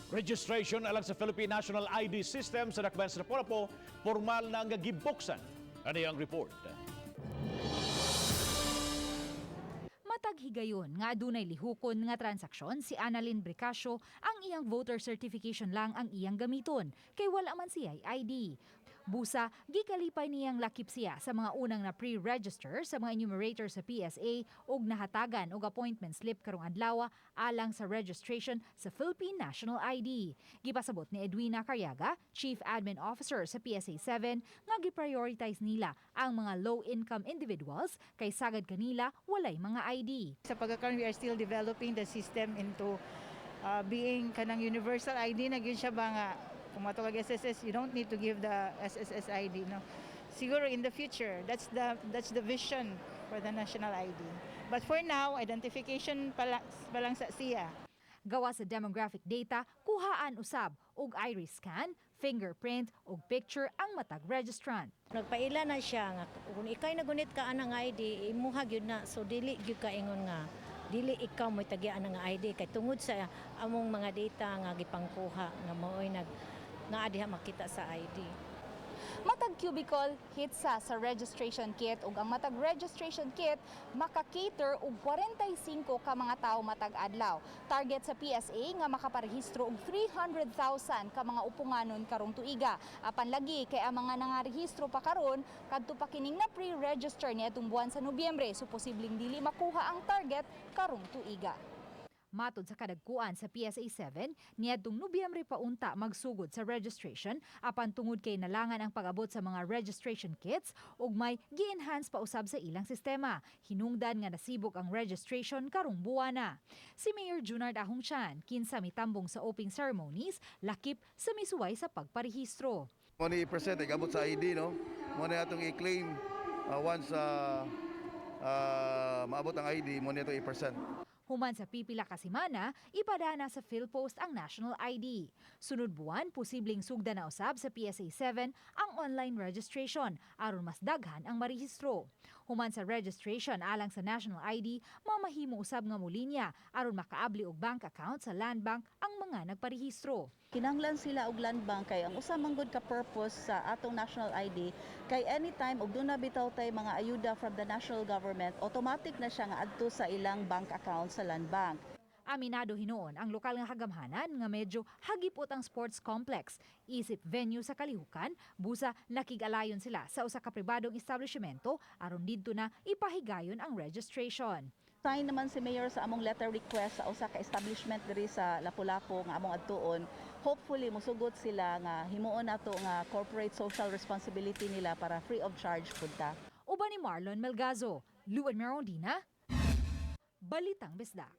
Registration alang sa Philippine National ID System sa Dakbayan sa Lapu-Lapu, formal na nga gibuksan. Ano ang report? Matag higayon nga adunay lihukon nga transaksyon si Annalyn Bricasio, ang iyang voter certification lang ang iyang gamiton kay wala man siya ID. Busa, gikalipay niyang lakip siya sa mga unang na pre-register sa mga enumerator sa PSA ug nahatagan og appointment slip karong adlaw alang sa registration sa Philippine National ID. Gipasabot ni Edwina Carriaga, Chief Admin Officer sa PSA 7, nga gi-prioritize nila ang mga low-income individuals kay sagad kanila walay mga ID. Sa pagkakaroon, we are still developing the system into being kanang universal ID na gyud siya ba nga kung moadto kag SSS, you don't need to give the SSS ID, no? Siguro in the future, that's the vision for the national ID. But for now, identification pa lang sa siya. Gawa sa demographic data, kuhaan usab og iris scan, fingerprint ug picture ang matag registrant. Nagpaila na siya nga kung ikay nagunit ka anang ID, imuha gyud na, so dili gyud ka ingon nga dili ikaw mo tagian nga ID kay tungod sa among mga data nga gipangkuha nga maoy nag naa diha makita sa ID. Matag cubicle hitsa sa registration kit ug ang matag registration kit maka-cater og 45 ka mga tawo matag adlaw. Target sa PSA nga makaparehistro og 300,000 ka mga upunganon karong tuiga. Apan lagi kay ang mga nangarehistro pa karon kadto pa kining na pre-register niadtong buwan sa Nobyembre, so posibleng dili makuha ang target karong tuiga. Matod sa kadagkuan sa PSA 7, niadtong Nobyembre pa unta magsugod sa registration apan tungod kay nalangan ang pag-abot sa mga registration kits ug may gi-enhance pa usab sa ilang sistema. Hinungdan nga nasibok ang registration karong buwana. Si Mayor Junard Ahong Chan, kinsa mitambong sa opening ceremonies, lakip sa misuway sa pagparehistro. Mo ni i-present ay gabot sa ID, no. Mo ni atong i-claim once maabot ang ID, mo ni atong i-present. Human sa pipila ka semana, ipadana sa PhilPost ang national ID. Sunod buwan, posibleng sugda na usab sa PSA 7 ang online registration aron mas daghan ang marehistro. Human sa registration alang sa national ID, mamahimo usab nga mulinya aron makaabli og bank account sa Land Bank ang mga nagparehistro. Kinahanglan sila og land bank kay ang usa man gud ka purpose sa atong national ID kay anytime og duna bitaw tay mga ayuda from the national government, automatic na siya nga adto sa ilang bank account sa land bank. Aminado hinuon ang lokal nga kagamhanan nga medyo hagipot ang sports complex. Isip venue sa kalihukan, busa nakig-alayon sila sa usa ka pribadong establishmento aron didto na ipahigayon ang registration. Sign naman si Mayor sa among letter request sa usa ka establishment diri sa Lapu-Lapu nga among adtuon. Hopefully musugot sila nga himuon nato nga corporate social responsibility nila para free of charge pud ta. Uban ni Marlon Melgazo, Luan Merondina, Balitang Bisdak.